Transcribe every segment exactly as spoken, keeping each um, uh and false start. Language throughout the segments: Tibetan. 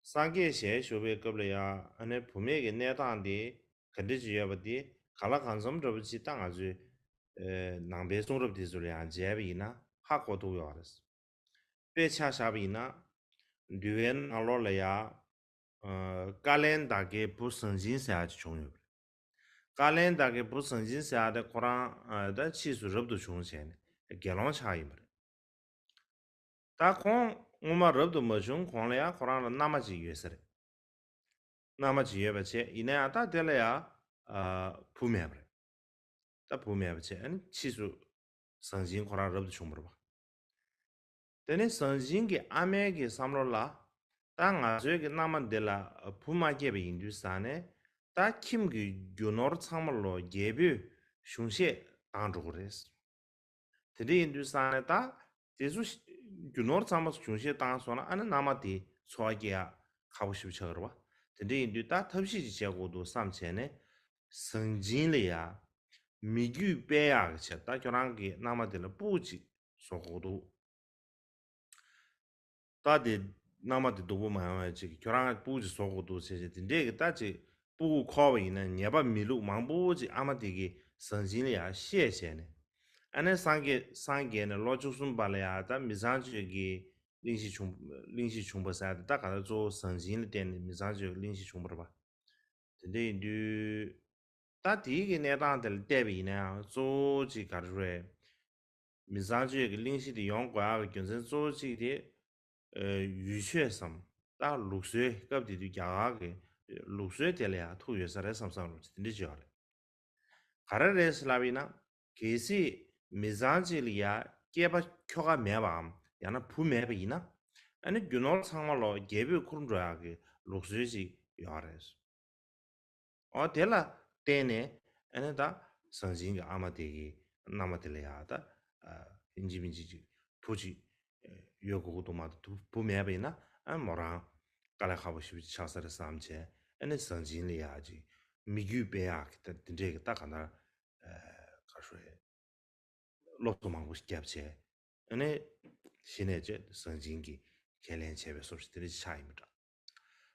སངས་རྒྱས་ཞལ་བཞུགས་པའི་སྐབས་ལ་ཡང་ཨ་ནི་བུད་མེད་ཀྱི་གནས་སྟངས་དེ་ག་འདྲ་ཅིག་ཡོད་པ་དེ་གང་ལ་གང་འཚམ་འདྲ་པོ་ཅིག་ད་ང་ཚོའི་ཨེ་ནང་པའི་གསུང་རབ་དེ་ཚོ་ལ་ཡང་མཇལ་བ་ཡིན་ན་ཧ་གོ་ཐུབ་ཡོད་རེད། དཔེ་ཆ་བཞག་པ་ཡིན་ན། འདུལ་བའི་ནང་ལོགས་ལ་ཡང་ཨ་ཀ་ལན་ད་ཀའི་བུ་ཟང་ཆིང་ཟེར་ཡག་ཅིག་བྱུང་ཡོད་པ་རེད། ཀ་ལན་ད་ཀའི་བུ་ཟང་ཆིང་ཟེར་ཡག་དེ་ཁོ་རང་ཨ་ད་ཕྱིས་སུ་རབ་ཏུ་བྱུང་བྱས་ནས་དགེ་སློང་ཆགས་ཡིན་པ་རེད། ད་ཁོང་སྔོན་མ་རབ་ཏུ་མ་བྱུང་གོང་ལ་ཡང་ཁོ་རང་ལ་མནའ་མ་ཅིག་ཡོད་ས་རེད། མནའ་མ་ཅིག་ཡོད་པ་བྱས་ཡིན་ན་ཡང་ད་དེ་ལ་ཡང་ཨ་བུ་མེད་པ་རེད། ད་བུ་མེད་པ་བྱས་ཨ་ནི་ཕྱིས་སུ་ཟང་ཆིང་ཁོ་རང་རབ་ཏུ་བྱུང་བ་རེད་པ། དེ་ནས་ཟང་ཆིང་གི་ཨ་མའི་གི་བསམ་བློ་ལ། ད་ང་ཚོའི་གི་མནའ་མ་འདི་ལ་བུ་མ་སྐྱེས་པ་ཡིན་དུས་ཙང་ནས་ད་ཁྱིམ་གྱི་རྒྱུ་ནོར་ཚང་མ་ལོ་རྒྱལ་པོས་གཞུང་བཞེས་བཏང་འགྲོ་གི་རེད། དེ་འདྲ་ཡིན་དུས་ཙང་ནས་ད་དེ་ཚོ་རྒྱུ་ནོར་ཚང་མ་གཞུང་བཞེས་བཏང་སོང་ན་ཨ་ནི་མནའ་མ་དེ་འཚོ་བ་སྐྱེལ་ཡག་ཁག་པོ་ཞེ་པོ་ཆགས་ཀྱི་རེད་པ། དེ་འདྲ་ཡིན་དུས་ད་ཐབས་ཤེས་ཅིག་བྱེད་དགོས་འདུག་བསམ་བྱས་ནས་ཟང་ཆིང་ལ་ཡ་མི་རྒྱུད་སྤེལ་ཡག་གི་ཆེད་ད་ཁྱོད་རང་གི་མནའ་མ་དེ་ལ་སྤུ་གུ་ཅིག་བཟོ་དགོས་འདུག་ད་དེ་མནའ་མ་དེ་སྡུག་པོ་མ་ཡོང་བའི་ཅིག་ཁྱོད་རང་སྤུ་གུ་ཅིག་བཟོ་དགོས་འདུག་ཟེར་བྱས་དེ་འདྲས་ཀྱི་ད་ཅིག་སྤུ་གུ་འཁོར་བ་ཡིན་ན་ཉེས་པ་མི་ལུགས་མང་པོ་ཅིག་ཨ་མ་དེ་གིས་ཟང་ཆིང་ལ་ཡང་བཤད་བྱས་ནས། ཨ་ནི་སངས་རྒྱས་སངས་རྒྱས་ནས་ལོ་བཅུ་གསུམ་པ་ལ་ཡང་ད་མི་ཚངས་སྤྱོད་ཀྱི་གླེང་གཞི་བྱུང་གླེང་གཞི་བྱུང་བ་ཟེར་ཡ་དེ་ད་ག་ད་གཙོ་བོ་ཟང་ཆིང་ལ་བརྟེན་ནས་མི་ཚངས་སྤྱོད་ཀྱི་གླེང་གཞི་བྱུང་བ་རེད་པ། དེ་འདྲ་ཡིན་དུས། ད་དེའི་གི་གནས་སྟངས་དེ་ལ་བལྟས་པ་ཡིན་ན་ཡང་གཙོ་བོ་གཅིག་ག་རེ་རེད། མི་ཚངས་སྤྱོད་ཀྱི་གླེང་གཞི་དེ་ཡོང་དགོས་ཡག་གི་རྒྱུ་མཚན་གཙོ་བོ་གཅིག་དེ། ཨ་ཡུལ་ཆོས་སམ། ད་ལུགས་སྲོལ་སྐབས་དེ་དུས་རྒྱ་གར་གྱི་ལུགས་སྲོལ་དེ་ལ་ཡང་ཐུག་ཡོད་ས་རེད་བསམ་བསམ་རུ་དེ་འདྲ་ཅིག་ཡོད་རེད། ག་རེ་རེད་ཟེར་ལབ་ཡིན་ན། གལ་སྲིད་མི་ཚངས་སྤྱོད་ལ་ཡང་སྐྱེས་པ་ཁྱོ་ག་མེད་པའམ་ཡང་ན་བུ་མེད་པ་ཡིན་ན། ཨ་ནི་རྒྱུ་ནོར་ཚང་མ་ལོ་རྒྱལ་པོས་འཁུར་འགྲོ་ཡག་གི་ལུགས་སྲོལ་ཅིག་ཡོད་རེད། ཨོ་དེ་ལ་བརྟེན་ནས་ཨ་ནི་ད་ཟང་ཆིང་གི་ཨ་མ་དེ་གི་མནའ་མ་དེ་ལ་ཡང་ད་ཨ་ཡིན་གཅིག་མིན་གཅིག་ཅིག་བུ་གཅིག་ཡོད་དགོས་ཀྱི་འདུག་མ་གཏོགས་བུ་མེད་པ་ཡིན་ན་ཨ་མོ་རང་དཀའ་ལས་ཁག་པོ་ཞེ་པོ་ཅིག་ཆགས་ས་རེད་བསམ་བྱས་ཨ་ནི་ཟང་ཆིང་ལ་ཡང་ཅིག་མི་རྒྱུད་སྤེལ་ཡག་གི་ད་དེ་འདྲས་ཀྱི་ད་ག་ན་ཨ་ག་རེ་ཞུ་རེད། སློབ་གསོ་མང་པོ་ཞིག་བརྒྱབ་བྱས། ཨ་ནི་གཞི་ནས་བྱས་ཟང་ཆིང་གི་ཁས་ལེན་བྱས་པའི་སོབ་ཞིག་དེ་འདྲ་ཞིག་ཆགས་ཡིན་པ་འདྲ།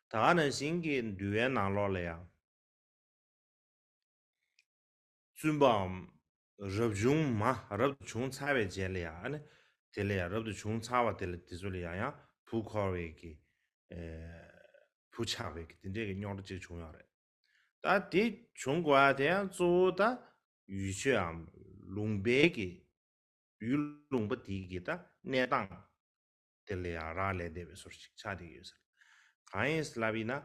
ད་ག་ནང་བཞིན་གྱི་འདུལ་བའི་ནང་ལོགས་ལ་ཡང་། བཙུན་པའམ་རབ་བྱུང་མ་རབ་ཏུ་བྱུང་ཚར་བའི་རྗེས་ལ་ཡང་ཨ་ནི་དེ་ལ་ཡང་རབ་ཏུ་བྱུང་ཚར་བ་དེ་ལ་དེ་ཚོ་ལ་ཡང་ཡང་བུ་འཁོར་བའི་གི་ཨེ་བུ་ཆགས་པའི་གི་དེ་འདྲའི་གི་རྙོག་དྲ་ཅིག་བྱུང་ཡོད་རེད། ད་དེ་བྱུང་དགོས་ཡ་དེ་ཡང་གཙོ་བོ་ད་ཡུལ་ཆོས་འམ་ལུང་པའི་གི་ཡུལ་ལུང་པ་དེའི་གི་ད་གནས་སྟངས་དེ་ལ་ཡང་རག་ལས་བསྡད་པའི་བཟོ་ཅིག་ཆགས་བསྡད་ཡོད་ཟེར། གང་ཡིན་ཟེར་ལབ་ཡིན་ན།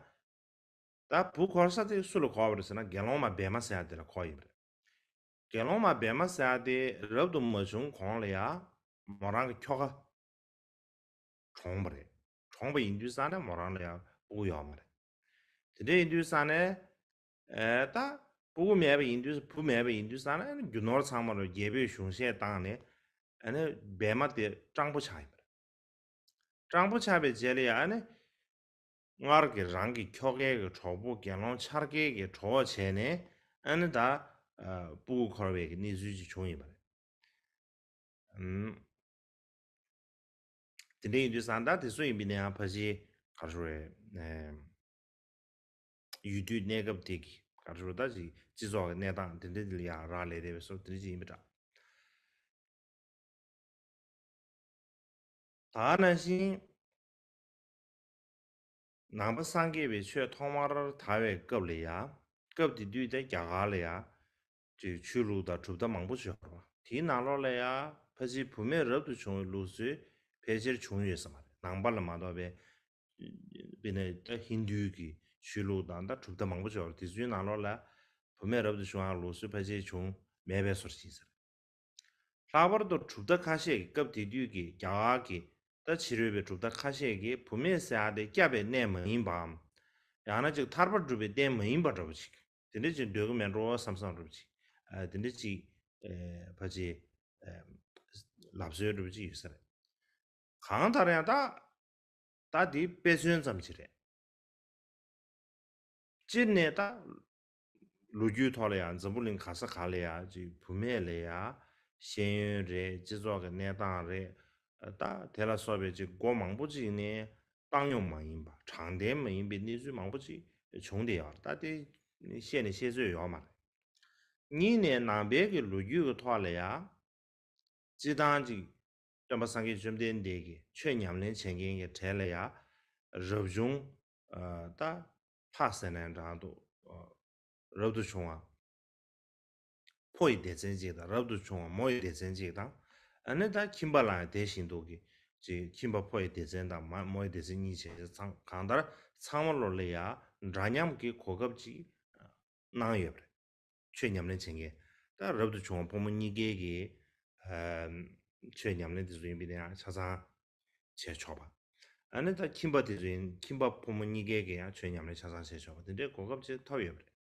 ད་བུ་འཁོར་ས་དེ་སུ་ལ་གོ་བ་རེད་ཟེར་ན་དགེ་སློང་མ་བེ་མ་ཟེར་ཡ་དེ་ལ་གོ་ཡིན་པ་རེད། དགེ་སློང་མ་བེ་མ་ཟེར་ཡ་དེ་རབ་ཏུ་མ་བྱུང་གོང་ལ་ཡང་མོ་རང་གི་ཁྱོ་ག་གྲོངས་པ་རེད། གྲོངས་པ་ཡིན་དུས་ཙང་ནས་མོ་རང་ལ་ཡང་སྤུ་གུ་ཡོད་མ་རེད། དེ་འདྲ་ཡིན་དུས་ཙང་ནས། ཨེ་ད་སྤུ་གུ་མེད་པ་ཡིན་དུས་བུ་མེད་པ་ཡིན་དུས་ཙང་ནས་རྒྱུ་ནོར་ཚང་མ་ལོ་རྒྱལ་པོས་གཞུང་བཞེས་བཏང་ནས་ཨ་ནི་བེ་མ་དེ་སྤྲང་པོ་ཆགས་ཡིན་པ་རེད། སྤྲང་པོ་ཆགས་པའི་རྗེས་ལ་ཡང་ཨ་ནི་སྔར་གྱི་རང་གི་ཁྱོ་གའི་གི་གྲོགས་པོ་དགེ་སློང་འཆར་ཀའི་གི་གྲོགས་བྱས་ནས་ཨ་ནི་ད་ཨ་སྤུ་གུ་འཁོར་བའི་གི་གནས་ཚུལ་ཅིག་བྱུང་ཡིན་པ་རེད། ཨུམ། དེ་འདྲ་ཡིན་དུས་ཙང་ད་དེ་ཚོ་ཡིན་པ་ཡིན་ན་ཡང་ཕལ་ཆེར་ག་རེ་ཞུ་དགོས་རེད། ཡུལ་དུས་གནས་སྐབས་དེ་གི་ག་རེ་ཞུ་དགོས་ད་ཅིག་སྤྱི་ཚོགས་ཀྱི་གནས་སྟངས་དེ་འདྲ་དེ་ལ་ཡང་རག་ལས་བསྡད་པའི་བཟོ་དེ་འདྲ་ཅིག་ཡིན་པ་འདྲ། ད་ག་ནང་བཞིན། ནང་པ་སངས་རྒྱས་པའི་ཆོས་ཐོག་མར་དར་བའི་སྐབས་ལ་ཡ། སྐབས་དེ་དུས་དེ་རྒྱ་གར་ལ་ཡ། ཅིག་ཆོས་ལུགས་དང་གྲུབ་མཐའ་མང་པོ་ཞིག་ཡོད་རེད་བ། དེའི་ནང་ལོགས་ལ་ཡ་ཕལ་ཆེར་བུད་མེད་རབ་ཏུ་བྱུང་བའི་ལུགས་སྲོལ་ཕལ་ཆེར་བྱུང་ཡོད་ས་མ་རེད། ནང་པ་ལ་མ་གཏོགས་པའི། དཔེར་ན་ད་ཧིན་རྡུའི་གི་ཆོས་ལུགས་དང་ད་གྲུབ་མཐའ་མང་པོ་ཞིག་ཡོད་རེད། དེ་ཚོའི་ནང་ལོགས་ལ་བུད་མེད་རབ་ཏུ་བྱུང་བའི་ལུགས་སྲོལ་ཕལ་ཆེར་བྱུང་མེད་པའི་བཟོ་འདྲ་ཞིག་ཡིན་ས་རེད། ལྷག་པར་དུ་གྲུབ་མཐའ་ཁ་ཤས་ཀྱིས་སྐབས་དེ་དུས་ཀྱི་རྒྱ་གར་གྱི་ད་ཕྱི་རོལ་པའི་གྲུབ་མཐའ་ཁ་ཤས་ཀྱིས་བུད་མེད་ཟེར་ཡག་དེ་སྐྱབས་པའི་གནས་མ་ཡིན་པའམ། ཡང་ན་ཅིག་ཐར་པ་སྒྲུབ་པའི་རྟེན་མ་ཡིན་པ་འདྲ་པོ་ཅིག་དེ་འདྲ་ཅིག་འདོད་ཀྱི་མེད་འགྲོ་བསམ་བསམ་འདྲ་པོ་ཅིག་ཨ་དེ་འདྲ་ཅིག་ཨ་ཕལ་ཆེར་ཨ་ལབ་སྲོལ་འདྲ་པོ་ཅིག་ཡོད་ས་རེད། གང་ལྟར་ཡང་ད་ད་དེ་དཔེ་མཚོན་ཙམ་ཅིག་རེད། སྤྱིར་ནས་ད་ལོ་རྒྱུས་ཐོག་ལ་ཡང་འཛམ་བུ་གླིང་ག་ས་ག་ལ་ཡང་ཅིག་བུད་མེད་ལ་ཡང་ཤེས་ཡོན་རེད། སྤྱི་ཚོགས་ཀྱི་གནས་སྟངས་རེད། ད་དེ་ལ་སོགས་པའི་ཅིག་སྒོ་མང་པོ་ཅིག་ནས་ བཏང་སྙོམས་མ་ཡིན་པ། དྲང་བདེན་མ་ཡིན་པའི་གནས་ཚུལ་མང་པོ་ཅིག་བྱུང་བསྡད་ཡོད་རེད། ད་དེ་བཤད་ནས་བཤད་ཚོད་ཡོད་མ་རེད། གཉིས་ནས་ནང་པའི་གི་ལོ་རྒྱུས་ཀྱི་ཐོག་ལ་ཡང་སྤྱིར་བཏང་ཅིག་སྟོན་པ་སངས་རྒྱས་བཅོམ་ལྡན་འདས་ཀྱི་ཆོས་ཉམས་ལེན་བྱེད་མཁན་གྱི་གྲས་ལ་ཡང་རབ་བྱུང་ཨ་ད་ཕ་ཟེར་ནའང་འདྲ་འདུག་ཨ་རབ་ཏུ་བྱུང་བ་ཕོ་ཡི་སྡེ་ཚན་གཅིག་དང་། རབ་ཏུ་བྱུང་བ་མོ་ཡི་སྡེ་ཚན་གཅིག་དང་། ཨ་ནི་ད་ཁྱིམ་པ་ལ་ཡང་དེ་བཞིན་དུ་གི་ཅིག་ཁྱིམ་པ་ཕོ་ཡི་སྡེ་ཚན་དང་མ་མོ་ཡི་སྡེ་ཚན་གཉིས་བྱས་ཚེ་ཚང་གང་ལྟར་ཚང་མ་ལོ་ལ་ཡང་འདྲ་མཉམ་གྱི་གོ་སྐབས་ཅིག་གནང་ཡོད་པ་རེད། ཆོས་ཉམས་ལེན་བྱེད་མཁན། ད་རབ་ཏུ་བྱུང་བ་ཕོ་མོ་གཉིས་ཀའི་གི་ཨ་ཆོས་ཉམས་ལེན་དེ་ཚོ་ཡིན་པ་ཡིན་ན་ཡང་ཆ་ཚང་བྱས་ཆོག་པ། ཨ་ནི་ད་ཁྱིམ་པ་དེ་ཚོ་ཡིན། ཁྱིམ་པ་ཕོ་མོ་གཉིས་ཀའི་གི་ཡང་ཆོས་ཉམས་ལེན་ཆ་ཚང་བྱས་ཆོག་པ་དེ་འདྲའི་གོ་སྐབས་ཅིག་ཐོབ་ཡོད་པ་རེད།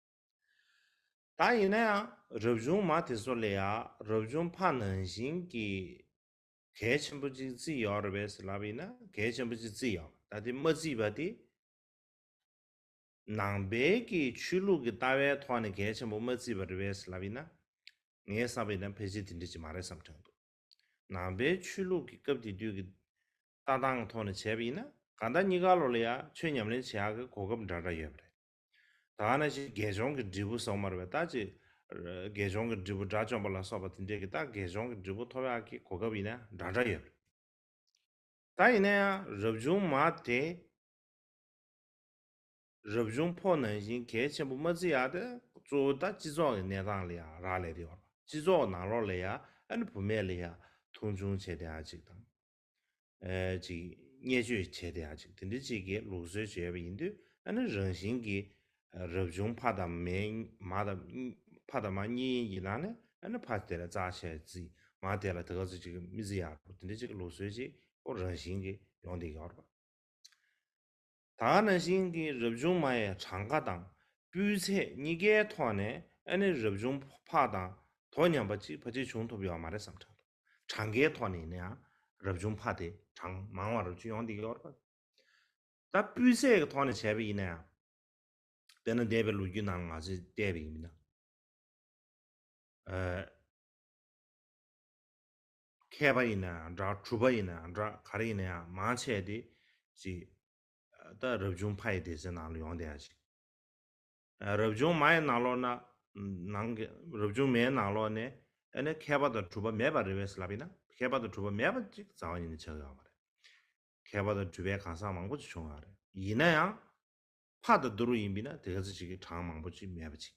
ད་ཡིན་ན་ཡང་རབ་བྱུང་མ་དེ་ཚོ་ལ་ཡང་རབ་བྱུང་ཕ་ནང་བཞིན་གྱི་གལ་ཆེན་པོ་ཅིག་བརྩིས་ཡོད་རེད་པས་ལབ་ཡིན་ན། གལ་ཆེན་པོ་ཅིག་བརྩིས་ཡོད། ད་དེ་མ་བརྩིས་པ་དེ་ནང་པའི་གི་ཆོས་ལུགས་ཀྱི་ལྟ་བའི་ཐོག་ནས་གལ་ཆེན་པོ་མ་བརྩིས་པ་རེད་པས་ལབ་ཡིན་ན། ངའི་བསམ་པ་ཡིན་ན་ཕལ་ཆེར་དེ་འདྲ་ཅིག་མ་རེད་བསམ་དྲན་འདུག་ནང་པའི་ཆོས་ལུགས་ཀྱི་སྐབས་དེ་དུས་ཀྱི་ལྟ་སྟངས་ཐོག་ནས་བྱས་པ་ཡིན་ན། གང་ལྟར་གཉིས་ཀ་ལོ་ལ་ཡང་ཆོས་ཉམས་ལེན་བྱེད་ཡག་གི་གོ་སྐབས་འདྲ་འདྲ་ཡོད་པ་རེད། ད་ག་ནང་བཞིན་དགེ་སྦྱོང་གི་འབྲས་བུ་ཟེར་བ་མ་རེད་པས། ད་ཅིག་དགེ་སྦྱོང་གི་འབྲས་བུ་དགྲ་བཅོམ་པ་ལ་སོགས་པ་དེ་འདྲས་ཀྱི་ད་དགེ་སྦྱོང་གི་འབྲས་བུ་ཐོབ་ཡག་གི་གོ་སྐབས་ཡིན་ན་འདྲ་འདྲ་ཡོད་པ་རེད། ད་ཡིན་ན་ཡང་རབ་བྱུང་མ་དེ་རབ་བྱུང་ཕོ་ནང་བཞིན་གལ་ཆེན་པོ་མ་བརྩི་ཡག་དེ་གཙོ་བོ་ད་སྤྱི་ཚོགས་ཀྱི་གནས་སྟངས་ལ་ཡང་རག་ལས་དེ་ཡོད་རེད། སྤྱི་ཚོགས་ནང་ལོགས་ལ་ཡང་ཨ་ནི་བུད་མེད་ལ་ཡང་མཐོང་ཆུང་བྱས་བསྡད་ཡག་ཅིག་དང་། ཨེ་ཅིག་བརྙས་བཅོས་བྱས་བསྡད་ཡག་ཅིག་དེ་འདྲ་ཅིག་གི་ལུགས་སྲོལ་ཅིག་ཡོད་པ་ཡིན་དུས། ཨ་ནི་རང་བཞིན་གྱིས་རབ་བྱུང་ཕ་དང་མའི་མ་དང་ཕ་དང་མ་གཉིས་ཡིན་ན་ནི། ཨ་ནི་ཕ་དེ་ལ་རྩ་ཆེ་བརྩི། མ་དེ་ལ་དེ་ག་ཚོད་ཅིག་མི་བརྩི་ཡག་དེ་འདྲ་ཅིག་གི་ལུགས་སྲོལ་ཅིག་ཁོ་རང་བཞིན་གྱིས་ཡོང་བསྡད་ཡོད་རེད་པ། ད་ག་ནང་བཞིན་གྱི་རབ་བྱུང་མ་ཡི་གྲངས་ཀ་དང་སྤུས་ཚད་གཉིས་ཀའི་ཐོག་ནས་ཨ་ནི་རབ་བྱུང་ཕ་དང་དོ་མཉམ་པ་ཅིག་ཕལ་ཆེར་བྱུང་ཐུབ་ཡོད་མ་རེད་བསམ་དྲན་འདུག་གྲངས་ཀའི་ཐོག་ནས་ཡིན་ན་ཡང་རབ་བྱུང་ཕ་དེ་གྲངས་མང་བ་རུ་ཅིག་ཡོང་བསྡད་ཡོད་རེད་པ། ད་སྤུས་ཚད་ཀྱི་ཐོག་ནས་བྱས་པ་ཡིན་ན་ཡང་། དཔེར་ན་འདས་པའི་ལོ་རྒྱུས་ནང་ལ་ང་ཚོས་བལྟས་པ་ཡིན་ན། ཨ། མཁས་པ་ཡིན་ན་ཡང་འདྲ། གྲུབ་པ་ཡིན་ན་ཡང་འདྲ། ག་རེ་ཡིན་ན་ཡང་མང་ཆེ་དེ་ཅིག་ད་རབ་བྱུང་ཕ་ཡི་སྡེ་ཚན་ནང་ལ་ཡོང་བསྡད་ཡ་ཅིག་ཨ། རབ་བྱུང་མ་ཡི་ནང་ལོགས་ན། ནང་གི་རབ་བྱུང་མའི་ནང་ལོགས་ནས་ཨ་ནི་མཁས་པ་དང་གྲུབ་པ་མེད་པ་རེད་པས་ལབ་ཡིན་ན། མཁས་པ་དང་གྲུབ་པ་མེད་པ་ཅིག་རྩ་བ་ཉིད་ནས་ཆགས་ཡོད་མ་རེད། མཁས་པ་དང་གྲུབ་པའི་གང་ཟག་མང་པོ་ཅིག་བྱུང་ཡོད་རེད། ཡིན་ན་ཡང་། ཕ་དང་བསྡུར་བ་ཡིན་པས་ན་དེ་ག་ཚོད་ཅིག་གི་གྲངས་མང་པོ་ཅིག་མེད་པ་ཅིག་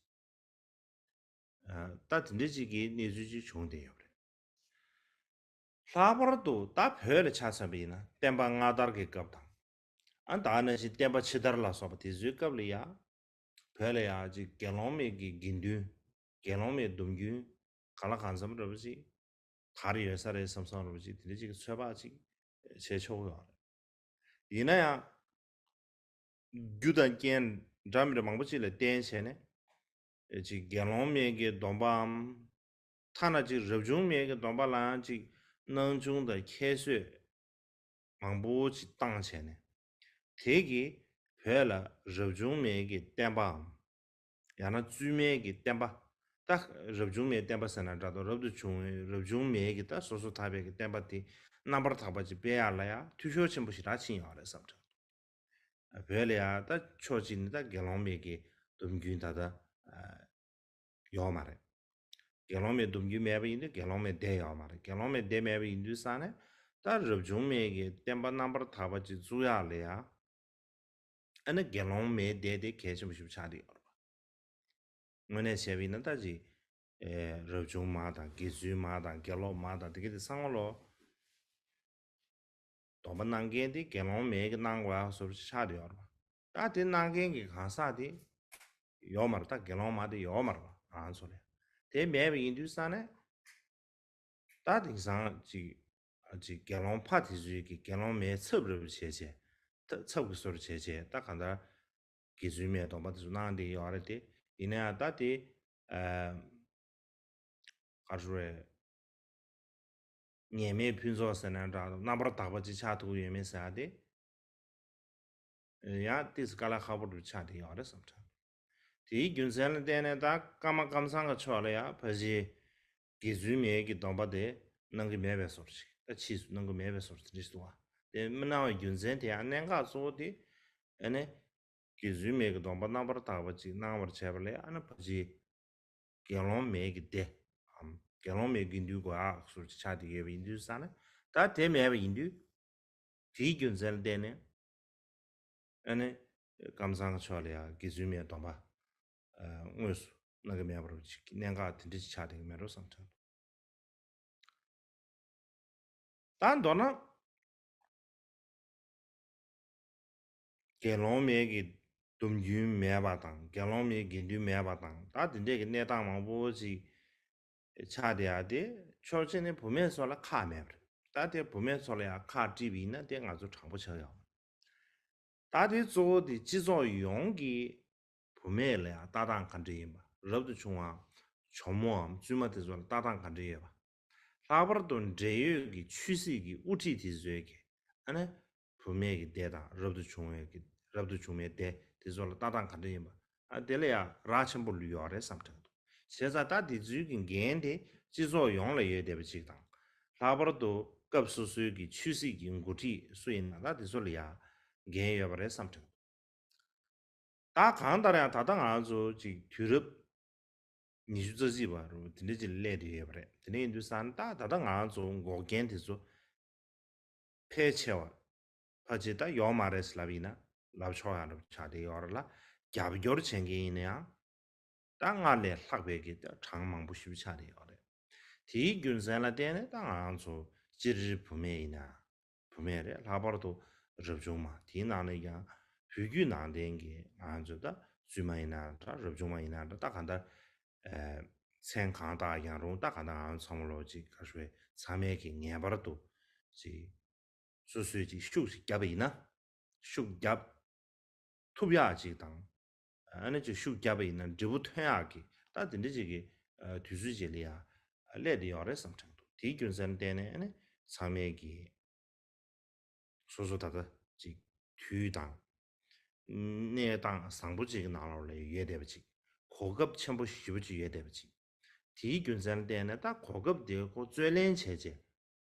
ཨ། ད་དེ་འདྲ་ཅིག་གི་གནས་ཚུལ་ཅིག་བྱུང་བསྡད་ཡོད་རེད། ལྷག་པར་དུ་ད་བོད་ལ་ཆ་མཚོན་པ་ཡིན་ན་བསྟན་པ་སྔ་དར་གྱི་སྐབས་དང་། ཨ། ད་ག་ནང་བཞིན་བསྟན་པ་ཕྱི་དར་ལ་སོགས་པ་དེ་ཚོའི་སྐབས་ལ་ཡང་། བོད་ལ་ཡང་ཅིག་དགེ་སློང་མའི་གི་དགེ་འདུན། དགེ་སློང་མའི་སྡོམ་རྒྱུན། གང་ལ་གང་འཚམ་འདྲ་པོ་ཅིག་དར་ཡོད་ས་རེད་བསམ་བསམ་འདྲ་པོ་ཅིག་དེ་འདྲ་ཅིག་གི་ཚོད་དཔག་ཅིག་བྱས་ཆོག་གི་ཡོད་རེད། ཡིན་ན་ཡང་། རྒྱུ་དང་རྐྱེན་འདྲ་མི་འདྲ་མང་པོ་ཅིག་ལ་བརྟེན་བྱས་ནས། ཨེ་ཅིག་དགེ་སློང་མའི་གི་སྡོམ་པའམ། ཐ་ན་ཅིག་རབ་བྱུང་མའི་གི་སྡོམ་པ་ལའང་ཅིག་སྣང་ཆུང་དང་ཁྱད་གསོད་མང་པོ་ཅིག་བཏང་བྱས་ནས། དེ་གིས་བོད་ལ་རབ་བྱུང་མའི་གི་བསྟན་པའམ། ཡང་ན་བཙུན་མའི་གི་བསྟན་པ། ད་རབ་བྱུང་མའི་བསྟན་པ་ཟེར་ན་འདྲ་འདུག་རབ་ཏུ་བྱུང་བའི་རབ་བྱུང་མའི་གི་ད་སོ་སོ་ཐར་པའི་གི་བསྟན་པ་དེ་རྣམ་པར་དག་པ་ཅིག་སྤེལ་ཡག་ལ་ཡང་འཐུས་ཤོར་ཆེན་པོ་ཞེ་དྲག་ཕྱིན་ཡོད་རེད་བསམ་དྲན། བོད་ལ་ཡང་ད་ཕྱོགས་གཅིག་ནས་ད་དགེ་སློང་མའི་གི་སྡོམ་རྒྱུན་ད་ལྟ་ཡོད་མ་རེད། དགེ་སློང་མའི་སྡོམ་རྒྱུན་མེད་པ་ཡིན་དུས་དགེ་སློང་མའི་སྡེ་ཡོད་མ་རེད། དགེ་སློང་མའི་སྡེ་མེད་པ་ཡིན་དུས་ཙང་ནས། ད་རབ་བྱུང་མའི་གི་བསྟན་པ་རྣམ་པར་དག་པ་ཅིག་བཙུགས་ཡག་ལ་ཡང་། ཨ་ནི་དགེ་སློང་མའི་སྡེ་དེ་གལ་ཆེན་པོ་ཞིག་ཆགས་བསྡད་ཡོད་རེད་པ། དངོས་གནས་བྱས་པ་ཡིན་ན་ད་ཅིག་ཨེ། རབ་བྱུང་མ་དང་དགེ་ཚུལ་མ་དང་དགེ་སློབ་མ་དང་དེ་ག་དེ་ཚང་མ་ལོ། སྡོམ་པ་གནང་མཁན་དེ་དགེ་སློང་མའི་གི་གནང་དགོས་ཡག་བཟོ་འདྲ་ཆགས་བསྡད་ཡོད་རེད་པ། ད་དེ་གནང་མཁན་གྱི་གང་ཟག་དེ་ཡོད་མ་རེད། ད་དགེ་སློང་མ་དེ་ཡོད་མ་རེད་པ། ང་ཚོ་ལ་དེ་མེད་པ་ཡིན་དུས་ཙང་ནས། ད་དེང་སང་ཅིག་ཅིག་དགེ་སློང་ཕ་དེ་ཚོའི་གི་དགེ་སློང་མའི་ཚབ་རེ་བྱས་བྱས། ད་ཚབ་ཀྱི་བཟོ་འདྲ་བྱས་བྱས། ད་གང་ལྟར་དགེ་ཚུལ་མའི་སྡོམ་པ་དེ་ཚོ་གནང་བསྡད་ཡོད་རེད་དེ། ཡིན་ན་ཡང་ད་དེ་ཨ། ག་རེ་ཟེར། ངེས་མེད་ཕུན་ཚོགས་ཟེར་ན་འདྲ། རྣམ་པར་དག་པ་ཅིག་ཆགས་ཐུབ་ཀྱི་ཡོད་མེད་ཟེར་ཡག་དེ། ཡང་ཏོག་ཙམ་དཀའ་ལས་ཁག་པོ་འདྲ་ཆགས་བསྡད་ཡོད་རེད་བསམ་དྲན། དེའི་རྒྱུ་མཚན་ལ་བརྟེན་ནས་ད་ཀརྨ་ཀཾ་ཚང་གི་ཕྱོགས་ལ་ཡང་ཕལ་ཆེར་དགེ་ཚུལ་མའི་གི་སྡོམ་པ་དེ་གནང་གི་མེད་པའི་བཟོ་འདྲ་ཞིག་ད་ཕྱིས་སུ་གནང་གི་མེད་པའི་བཟོ་འདྲ་དེ་འདྲ་ཞིག་འདུག་བ། དེ་མི་གནང་བའི་རྒྱུ་མཚན་དེ་ཡང་གནད་འགག་གཙོ་བོ་དེ་ཨ་ནི་དགེ་ཚུལ་མའི་གི་སྡོམ་པ་རྣམ་པར་དག་པ་ཅིག་གནང་བར་བྱས་པ་ལས་ཨ་ནི་ཕལ་ཆེར་དགེ་སློང་མའི་གི་སྡེ་འམ་དགེ་སློང་མའི་དགེ་འདུན་དགོས་ཨ་ཟུར་ཅིག་ཆགས་བསྡད་ཡོད་པ་ཡིན་དུས་ཙང་ནས། ད་དེ་མེད་པ་ཡིན་དུས། དེའི་རྒྱུ་མཚན་ལ་བརྟེན་ནས་ཨ་ནི་ཀམ་ཚང་ཕྱོགས་ལ་ཡང་དགེ་ཚུལ་མའི་སྡོམ་པ་ཨ་དངོས་སུ་གནང་གི་མེད་པར་ཅིག་གནད་འགག་དེ་འདྲ་ཅིག་ཆགས་བསྡད་ཀྱི་མེད་འགྲོ་བསམ་དྲན་འདུག་ད་མདོར་ན། དགེ་སློང་མའི་གི་སྡོམ་རྒྱུན་མེད་པ་དང་དགེ་སློང་མའི་དགེ་འདུན་མེད་པ་དང་ད་དེ་འདྲས་ཀྱི་གནས་སྟངས་མང་པོ་ཅིག་ཆགས་བསྡད་ཡ་དེ་ཕྱོགས་གཅིག་ནས་བུད་མེད་ཚོ་ལ་ཁག་མེད་པ་རེད། ད་དེ་བུད་མེད་ཚོ་ལ་ཡང་ཁག་དཀྲིས་པ་ཡིན་ན་དེ་ང་ཚོ་དྲང་པོ་ཆགས་ཡོང་། ད་དེ་གཙོ་བོ་དེ་སྤྱི་ཚོགས་ཡོངས་ཀྱི་བུད་མེད་ལ་ཡང་ལྟ་སྟངས་ག་འདྲ་ཡིན་པ། རབ་ཏུ་བྱུང་བའམ་ཇོ་མོའམ་བཙུན་མ་དེ་ཚོ་ལ་ལྟ་སྟངས་ག་འདྲ་ཡོད་པ། ལྷག་པར་དུ་འབྲེལ་ཡོད་ཀྱི་ཆོས་སྲིད་ཀྱི་དབུ་ཁྲིད་དེ་ཚོའི་གི་ཨ་ནི་བུད་མེད་ཀྱི་སྡེ་དང་རབ་ཏུ་བྱུང་བའི་གི་རབ་ཏུ་བྱུང་བའི་སྡེ་དེ་ཚོ་ལ་ལྟ་སྟངས་ག་འདྲ་ཡིན་པ། ཨ་དེ་ལ་ཡང་རག་ཆེན་པོ་ལུས་ཡོད་རེད་བསམ་དྲན་འདུག་བྱས་ཙང་ད་དེ་ཚོའི་གི་འགན་དེ་སྤྱི་ཚོགས་ཡོངས་ལ་ཡོད་བསྡད་པ་ཅིག་དང་། ལྷག་པར་དུ་སྐབས་སོ་སོའི་གི་ཆོས་སྲིད་ཀྱི་འགོ་ཁྲིད་སུ་ཡིན་ན་ད་དེ་ཚོ་ལ་ཡང་འགན་ཡོད་པ་རེད་བསམ་དྲན་འདུག་ད་གང་ལྟར་ཡང་ད་ལྟ་ང་ཚོ་ཅིག་དུས་རབས་ཉི་ཤུ་རྩ་གཅིག་པ་རུ་དེ་འདྲ་ཅིག་སླེབས་བསྡད་ཡོད་པ་རེད། དེ་འདྲ་ཡིན་དུས་ཙང་ད་ད་ལྟ་ང་ཚོ་འགོག་རྐྱེན་དེ་ཚོ་ཕལ་ཆེ་བ་ཕལ་ཆེར་ད་ཡོད་མ་རེད་ཟེར་ལབ་ཡིན་ན་ལབ་ཆོག་ཡ་འདྲ་པོ་ཆགས་བསྡད་ཡོད་རེད་ལ། རྒྱབ་སྐྱོར་བྱེད་མཁན་ཡིན་ན་ཡང་ད་སྔར་ལས་ལྷག་པའི་གི་ད་གྲངས་མང་པོ་ཞེ་པོ་ཆགས་བསྡད་ཡོད་རེད། དེའི་རྒྱུ་མཚན་ལ་བརྟེན་ནས་ད་ང་ཚོ་སྤྱིར་བུད་མེད་ཡིན་ན། བུད་མེད་རེད། ལྷག་པར་དུ་རབ་བྱུང་མ་དེའི་ནང་ནས་ཀྱང་བོད་བརྒྱུད་ནང་བསྟན་གྱི་ང་ཚོ་ད་བཙུན་མ་ཡིན་ན་འདྲ་རབ་བྱུང་མ་ཡིན་ན་འདྲ་ད་གང་ལྟར་ཨ་མཚན་གང་བཏགས་ཀྱང་རུང་ད་གང་ལྟར་ང་ཚོ་ཚང་མ་ལོ་ཅིག་ག་ཞུ་བའི་ཚང་མས་ཀྱི་ངེས་པར་དུ་ཅིག་སོ་སོས་ཅིག་ཤུགས་ཤིག་བརྒྱབ་པ་ཡིན་ན་ཤུགས་བརྒྱབ་ཐུབ་ཡག་ཅིག་དང་། ཨ་ནི་ཅིག་ཤུགས་བརྒྱབ་པ་ཡིན་ན་འབྲས་བུ་ཐོན་ཡག་གི་ད་དེ་འདྲ་ཅིག་གི་ཨ་དུས་ཚོད་ཅིག་ལ་ཡ་སླེབས་བསྡད་ཡོད་རེད་བསམ་དྲན་འདུག་དེའི་རྒྱུ་མཚན་བརྟེན་ནས་ཨ་ནི་ཚང་མས་ཀྱི་སོ་སོ་ད་ལྟ་ཅིག་དུས་དང་གནས་སྟངས་བཟང་པོ་ཅིག་གི་ནང་ལོགས་ལ་ཡོད་བསྡད་པ་ཅིག་གོ་སྐབས་ཆེན་པོ་ཞེ་པོ་ཅིག་ཡོད་བསྡད་པ་ཅིག་དེའི་རྒྱུ་མཚན་ལ་བརྟེན་ནས་ད་གོ་སྐབས་དེ་ཁོ་རྩོད་ལེན་བྱས་རྗེས་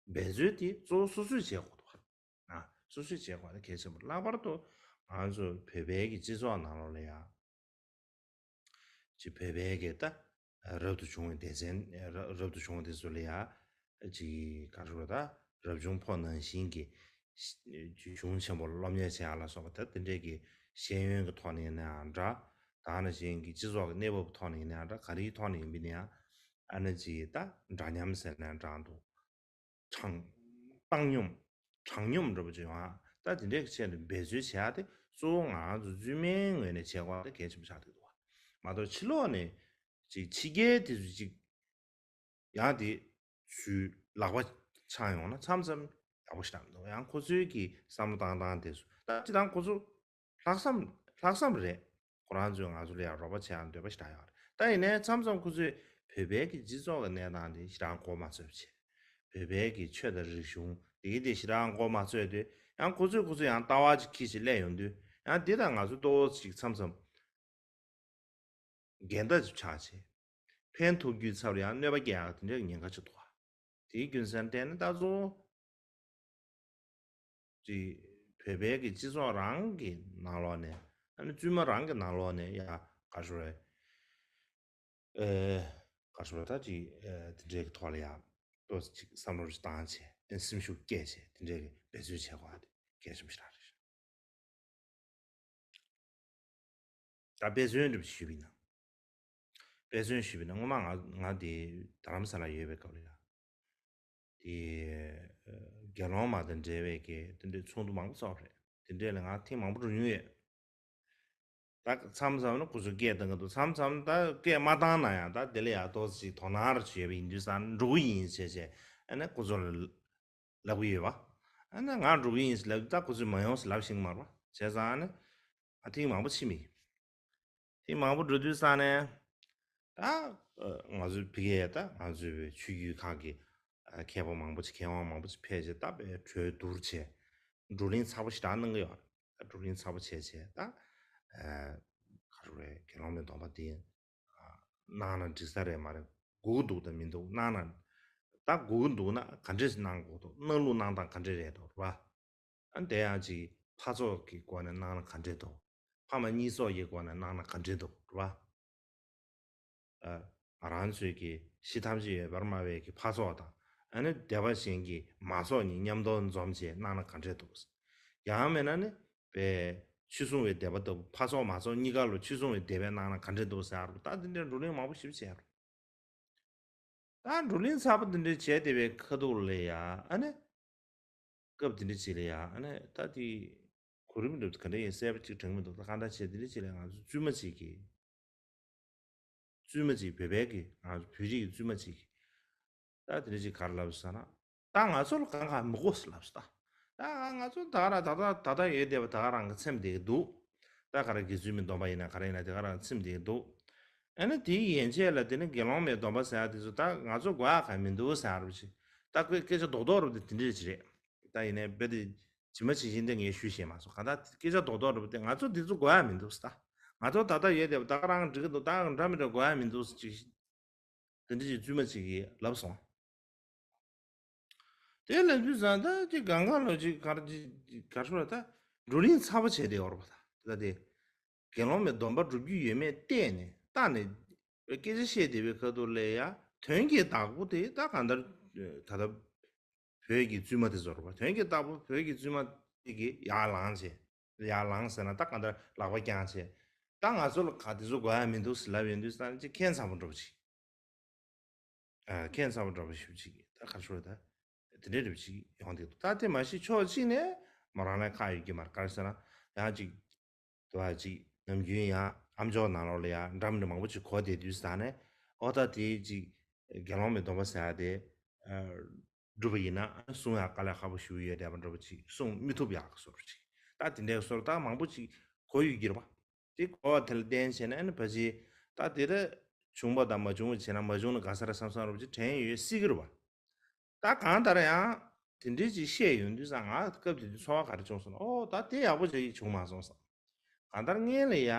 འབད་རྩོལ་དེ་གཙོ་བོ་སོ་སོས་བྱེད་དགོས་འདུག་ཨ། སོ་སོས་བྱེད་དགོས་དེ་གལ་ཆེན་པོ། ལྷག་པར་དུ་ང་ཚོ་བོད་པའི་གི་སྤྱི་ཚོགས་ནང་ལོགས་ལ་ཡང་། ཅིག་བོད་པའི་གི་ད་རབ་ཏུ་བྱུང་བའི་སྡེ་ཚན་ར་རབ་ཏུ་བྱུང་བ་དེ་ཚོ་ལ་ཡང་ཅིག་ག་རེ་ཟེར་ད་རབ་བྱུང་ཕོ་ནང་བཞིན་གྱི་གཞུང་ཆེན་པོ་སློབ་གཉེར་བྱེད་ཡ་ལ་སོགས་པ་ད་དེ་འདྲས་ཀྱི་ཤེས་ཡོན་གྱི་ཐོག་ནས་ཡིན་ནའང་འདྲ། ད་ནང་བཞིན་གྱི་སྤྱི་ཚོགས་ཀྱི་གནས་བབ་ཐོག་ནས་ཡིན་ནའང་འདྲ། ག་རེའི་ཐོག་ནས་ཡིན་པ་ཡིན་ནའང་ཨ་ནི་ཅིག་ད་འདྲ་མཉམ་ཟེར་ནའང་འདྲ་འདུག་དྲང་བཏང་སྙོམས་དྲང་སྙོམས་འདྲ་པོ་ཅིག་ཡོང་ཨ། ད་དེ་འདྲའི་ཆེད་དུ་འབད་རྩོལ་བྱེད་ཡ་དེ་གཙོ་བོ་ང་ཚོ་བཙུན་མའི་ངོས་ནས་བྱེད་དགོས་པ་དེ་གལ་ཆེན་པོ་ཆགས་བསྡད་འདུག་བ། མ་གཏོགས་ཕྱི་ལོགས་ནས་ཅིག་ཕྱི་རྒྱལ་དེ་ཚོ་ཅིག་ཡང་དེ་ཚོའི་ལག་པ་འཆང་ཡོང་ན་མཚམས་མཚམས་ཡག་པོ་ཞེ་དྲག་མི་འདུག་ཡང་ཁོ་ཚོའི་གི་བསམ་བློ་བཏང་སྟངས་དེ་ཚོ་ད་སྤྱིར་བཏང་ཁོ་ཚོ་ལྷག་བསམ་ལྷག་བསམ་རེད། ཁོ་རང་ཚོས་ང་ཚོ་ལ་ཡང་རོགས་པ་བྱེད་ཡང་འདོད་པ་ཞེ་དྲག་ཡོད་རེད། ད་ཡིན་ནའི་མཚམས་མཚམས་ཁོ་ཚོས་བོད་པའི་གི་སྤྱི་ཚོགས་ཀྱི་གནས་སྟངས་དེ་ཞེ་དྲག་མགོ་མ་ཚོས་བྱས། བོད་པའི་གི་ཆོས་དང་རིག་གཞུང་དེ་གི་དེ་ཞེ་དྲག་མགོ་མ་ཚོས་དུས་ཡང་ཁོ་ཚོས་ཁོ་ཚོས་ཡང་ལྟ་བ་ཅིག་འཁྱེར་ཅིག་སླེབས་ཡོང་དུས་ཡང་དེ་དང་ང་ཚོ་ཏོག་ཙམ་ཅིག་མཚམས་མཚམས་འགལ་ཟླ་ཅིག་ཆགས་བྱས། ཕན་ཐོགས་རྒྱུའི་ཚབ་ལ་ཡང་གནོད་པ་སྐྱེལ་ཡག་དེ་འདྲའི་ཉེན་ཁ་ཅིག་འདུག་བ། དེའི་རྒྱུ་མཚན་བརྟེན་ནས་ད་གཙོ་བོ་ཅིག་བོད་པའི་གི་སྤྱི་ཚོགས་རང་གི་ནང་ལོགས་ནས་ཨ་ནི་བཙུན་མ་རང་གི་ནང་ལོགས་ནས་ཡ་ག་ཞུ་རེད། ཨེ། ག་ཞུ་རེད་ད་ཅིག་ཨེ་དེ་འདྲའི་གི་ཐོག་ལ་ཡ་ཏོག་ཙམ་ཅིག་བསམ་བློ་ཅིག་བཏང་བྱས་ཨེ་སེམས་ཤུགས་སྐྱེད་བྱས་དེ་འདྲའི་གི་འབད་རྩོལ་བྱེད་དགོས་པ་དེ་གལ་ཆེན་པོ་ཞིག་རེད། ད་དཔེ་མཚོན་འདྲ་པོ་ཞུས་པ་ཡིན་ན། དཔེ་མཚོན་ཞུས་པ་ཡིན་ན་སྔོན་མ་ང་ང་དེ་རྡ་རམ་ས་ལ་ཡོད་པའི་སྐབས་ལ་ཡ། དེ་དགེ་སློང་མ་དང་འབྲེལ་བའི་གི་དེ་འདྲའི་ཚོགས་འདུ་མང་པོ་ཚོགས་པ་རེད། དེ་འདྲའི་ལ་ང་ཐེངས་མང་པོ་འགྲོ་མྱོང་ཡོད། ད་མཚམས་མཚམས་ནི་ཁོ་ཚོ་སྐད་བཏང་གི་འདུག་མཚམས་མཚམས་ད་སྐད་མ་བཏང་ན་ཡང་ད་དེ་ལ་ཡ་ཏོག་ཙམ་ཅིག་དོ་སྣང་རེ་བྱས་པ་ཡིན་དུས་ཙང་འགྲོ་གི་ཡིན་བྱས་བྱས་ཨ་ནི་ཁོ་ཚོ་ལ་ལབ་གི་ཡོད་པ། ཨ་ནི་ང་འགྲོ་གི་ཡིན་ཟེར་ལབ་དུས་ད་ཁོ་ཚོས་མ་ཡོང་ཟེར་ལབ་ཤེས་ཀྱི་མ་རེད་པ། བྱས་ཙང་ཨ་ནི་ཨ་ཐེངས་མང་པོ་ཕྱིན་མི། ཐེངས་མང་པོ་འགྲོ་དུས་ཙང་ནས་ད་ང་ཚོའི་ཕ་གིའི་ད་ང་ཚོའི་ཆོས་བརྒྱུད་ཁག་གི་མཁས་པ་མང་པོ་ཅིག་མཁས་དབང་མང་པོ་ཅིག་ཕེབས་བྱས་ད་དཔེ་གྲོས་བསྡུར་བྱས་བགྲོ་གླེང་ཚགས་པོ་ཞེ་དྲག་གནང་གི་ཡོད་རེད། བགྲོ་གླེང་ཚགས་པོ་བྱས་བྱས་ད་ག་རེ་རེད། དགེ་སློང་མའི་སྡོམ་པ་འདི་གནང་ན་འགྲིག་ས་རེད་མ་རེད། དགོས་ཀྱི་འདུག་དང་མི་འདུག་གནང་ན་ད་དགོས་ཀྱི་འདུག་ན་ག་འདྲས་གནང་དགོས་འདུག་གནང་ལུགས་གནང་སྟངས་ག་འདྲས་རེད་འདུག་རེད་པ། ཨ་དེ་ཡང་ཅིག་འཕགས་ཚོགས་ཀྱི་སྒོ་ནས་གནང་ན་ག་འདྲས་འདུག་ཕ་མ་གཉིས་སོགས་ཀྱི་སྒོ་ནས་གནང་ན་ག་འདྲས་འདུག་རེད་བ། ཨ་ང་རང་ཚོས་ཀྱི་གཞི་ཐམས་ཅད་ཡོད་པར་སྨྲ་བའི་གི་འཕགས་ཚོགས་དང་། ཨ་ནི་སྡེ་པ་གཞན་གྱི་མ་ཚོགས་གཉིས་མཉམ་དུ་འཛོམས་བྱས་གནང་ན་ག་འདྲས་འདུག་ཡང་མིན་ན་ནི་པའི་ཆོས་སྲུང་བའི་སྡེ་པ་ལྟ་བུ་འཕགས་ཚོགས་མ་ཚོགས་གཉིས་ཀ་ལ་ཆོས་སྲུང་བའི་སྡེ་པས་གནང་ན་ག་འདྲས་འདུག་ཟེར་བ། ད་འདི་འདྲའི་བགྲོ་གླེང་མང་པོ་ཞིག་བྱས་རོ། ད་བགྲོ་གླེང་ཚ་པོ་འདི་འདྲ་བྱས་བསྡད་པའི་ཁ་ཐུག་ལ་ཡ་ཨ་ནི། སྐབས་འདི་འདྲ་ཅིག་ལ་ཡ་ཨ་ནི་ད་དེ་གོ་རིམ་འདྲ་ག་འདྲ་ཡིན་གསལ་པོ་ཅིག་དྲན་གྱི་མི་འདུག་ད་གང་ལྟར་བྱས་འདི་འདྲ་ཅིག་ལ་ང་ཚོ་བཙུན་མ་ཅིག་གིས། བཙུན་མ་ཅིག་བོད་པའི་གི་ང་ཚོ་བོད་རིགས་ཀྱི་བཙུན་མ་ཅིག་གིས། ད་དེ་འདྲ་ཅིག་ག་རེ་ལབ་ཟེར་ན། ད་ང་ཚོ་ལ་གང་གང་མི་དགོས་ཟེར་ལབ་ཟེར་ད། ད་ང་ཚོ་ད་ག་རང་ད་ད་ད་ད་ཡོད་བསྡད་པ་ད་ག་རང་གི་ཚེམས་བསྡད་ཀྱི་འདུག་ད་ག་རང་དགེ་ཚུལ་མའི་སྡོམ་པ་ཡིན་ན་ག་རེ་ཡིན་ན་དེ་ག་རང་ཚེམས་བསྡད་ཀྱི་འདུག་ཨ་ནི་དེའི་ཡན་ཆད་ལ་དེ་ནི་དགེ་སློང་མའི་སྡོམ་པ་ཟེར་ཡ་དེ་ཚོ་ད་ང་ཚོ་དགོས་ཡ་གང་མི་འདུག་ཟེར་ཡ་རུ་ཆེ། ད་ཁོའི་སྐད་ཆ་རྡོག་རྡོག་རུ་དེ་དེ་འདྲས་ཅི་རེད། ད་ཡིན་ནའི་རྦད་དེ་ཇི་མ་ཇི་བཞིན་དེ་ངས་ཞུས་ཤེས་མ་སོང་། གང་ལྟར་སྐད་ཆ་རྡོག་རྡོག་རུ་དེ་ང་ཚོ་འདི་ཚོ་དགོས་ཡ་མི་འདུག་ཟེར་ད། ང་ཚོ་ད་ལྟ་ཡོད་བསྡད་པ་ད་ག་རང་འགྲིག་གི་འདུག་ད་འདྲ་མི་འདྲ་དགོས་ཡ་མི་འདུག་ཟེར་ཅིག་དེ་འདྲ་ཅིག་བཙུན་མ་ཅིག་གིས་ལབ་སོང་། དེ་ལབ་དུས་ཙང་ད་ཅིག་གང་ག་ལོ་ཅིག་གར་ཅིག་གར་ཤོར་ད་བགྲོ་གླེང་ཚ་པོ་བྱས་ཏེ་ཡོད་རེད་པ། ད་ད་དེ་དགེ་སློང་མའི་སྡོམ་པ་སྒྲུབ་རྒྱུ་ཡོད་མེད་བལྟས་ནས་བལྟས་ནས་སྐད་ཆ་བཤད་བསྡད་པའི་ཁ་ཐུག་ལ་ཡ་དོན་གྱི་བདག་པོ་དེ་ད་གང་ལྟར་ད་ལྟ་བོད་ཀྱི་བཙུན་མ་དེ་ཚོ་རེད་པ། དོན་གྱི་བདག་པོ་བོད་ཀྱི་བཙུན་མ་དེ་གིས་ཡར་ལངས་བྱས། ཡར་ལངས་ཟེར་ན་ད་གང་ལྟར་ལག་པ་བརྐྱངས་བྱས། ད་ང་ཚོ་ལ་ག་དེ་ཚོ་དགོས་ཡ་མི་འདུག་ཟེར་ལབ་ཡོང་དུས་ཙང་ཅིག་ཁྱད་མཚར་པོ་འདྲ་པོ་ཅིག་ཨ་ཁྱད་མཚར་པོ་འདྲ་པོ་ཞིག་ཅིག་ད་ག་རེ་ཞུ་དགོས་རེད། ད་དེ་འདྲའི་འདྲ་པོ་ཅིག་ཡོང་བསྡད་འདུག་ད་དེ་མ་གཞི་ཕྱོགས་གཅིག་ནས་མོ་རང་ལ་ཁག་ཡོད་ཀྱི་མ་རེད། ག་རེ་ཟེར་ན་ཡང་ཅིག་དུ་བ་ཅིག་ནམ་རྒྱུན་ཡང་ཨ་མཆོག་ནང་ལོགས་ལ་ཡང་འདྲ་མི་འདྲ་མང་པོ་ཅིག་གོ་བསྡད་དུས་ཙང་ནས། ཨོ་ད་དེ་ཅིག་དགེ་སློང་མའི་སྡོམ་པ་ཟེར་ཡ་དེ་སྒྲུབ་པ་ཡིན་ན་སྲུང་ཡ་དཀའ་ལས་ཁག་པོ་ཞེ་པོ་ཡོད་བསྡད་པ་འདྲ་པོ་ཅིག་སྲུང་མི་ཐུབ་ཡག་གི་བཟོ་འདྲ་ཅིག་ད་དེ་འདྲའི་བཟོ་འདྲ་ད་མང་པོ་ཅིག་གོ་ཡོད་ཀྱི་རེད་པ། དེ་གོ་བ་དེ་ལ་བརྟེན་བྱས་ན་ཨ་ནི་ཕལ་ཆེར་ད་དེ་ལ་བྱུང་པ་དང་མ་བྱུང་བ་བྱས་ན་མ་བྱུང་ན་དགའ་ས་རེད་བསམ་བསམ་འདྲ་པོ་ཅིག་དྲན་ཡོད་སྲིད་ཀྱི་རེད་པ། ད་གང་ལྟར་ཡང་དེ་འདྲའི་ཅིག་བཤད་ཡོང་དུས་ཙང་ང་སྐབས་དེ་དུས་ཚོར་བ་ག་རེ་བྱུང་སོང་ན། ཨོ་ད་དེ་ཡག་པོ་ཅིག་བྱུང་མ་སོང་བསམ། གང་ལྟར་སྔོན་ལ་ཡ་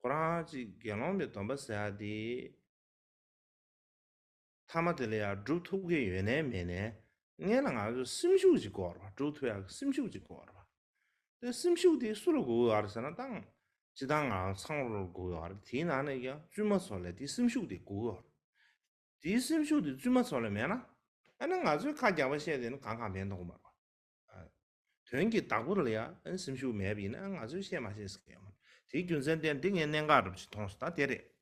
ཁོ་རང་ཅིག་དགེ་སློང་མའི་སྡོམ་པ་ཟེར་ཡ་དེ་མཐའ་མ་དེ་ལ་ཡ་སྒྲུབ་ཐུབ་ཀྱི་ཡོད་ནའི་མེད་ནའི་སྔོན་ལ་ང་ཚོ་སེམས་ཤུགས་ཅིག་དགོས་རེད་པ། སྒྲུབ་ཐུབ་ཡག་གི་སེམས་ཤུགས་ཅིག་དགོས་རེད་པ། དེ་སེམས་ཤུགས་དེ་སུ་ལ་དགོས་ཀྱི་ཡོད་རེད་ཟེར་ན་ད་སྤྱིར་བཏང་ང་ཚང་མ་ལ་དགོས་ཀྱི་ཡོད་རེད། དེའི་ནང་ནས་ཀྱང་བཙུན་མ་ཚོ་ལ་དེ་སེམས་ཤུགས་དེ་དགོས་ཀྱི་ཡོད་རེད། དེའི་སེམས་ཤུགས་དེ་བཙུན་མ་ཚོ་ལ་མེད་ན། ཨ་ནི་ང་ཚོས་ཁ་རྒྱག་པ་བཤད་དེ་ནི་གང་གང་མེད་མཐོང་གི་མ་རེད། ཨ། དོན་གྱི་བདག་པོ་ལ་ཡང་ཨ་ནི་སེམས་ཤུགས་མེད་པ་ཡིན་ན་ང་ཚོས་བཤད་མ་བཤད་ཟེར་གི་ཡོད་མ་རེད། དེའི་རྒྱུ་མཚན་དེ་འདི་ངས་གནད་འགག་འདྲ་པོ་ཅིག་མཐོང་སོང་། ད་དེ་རེད།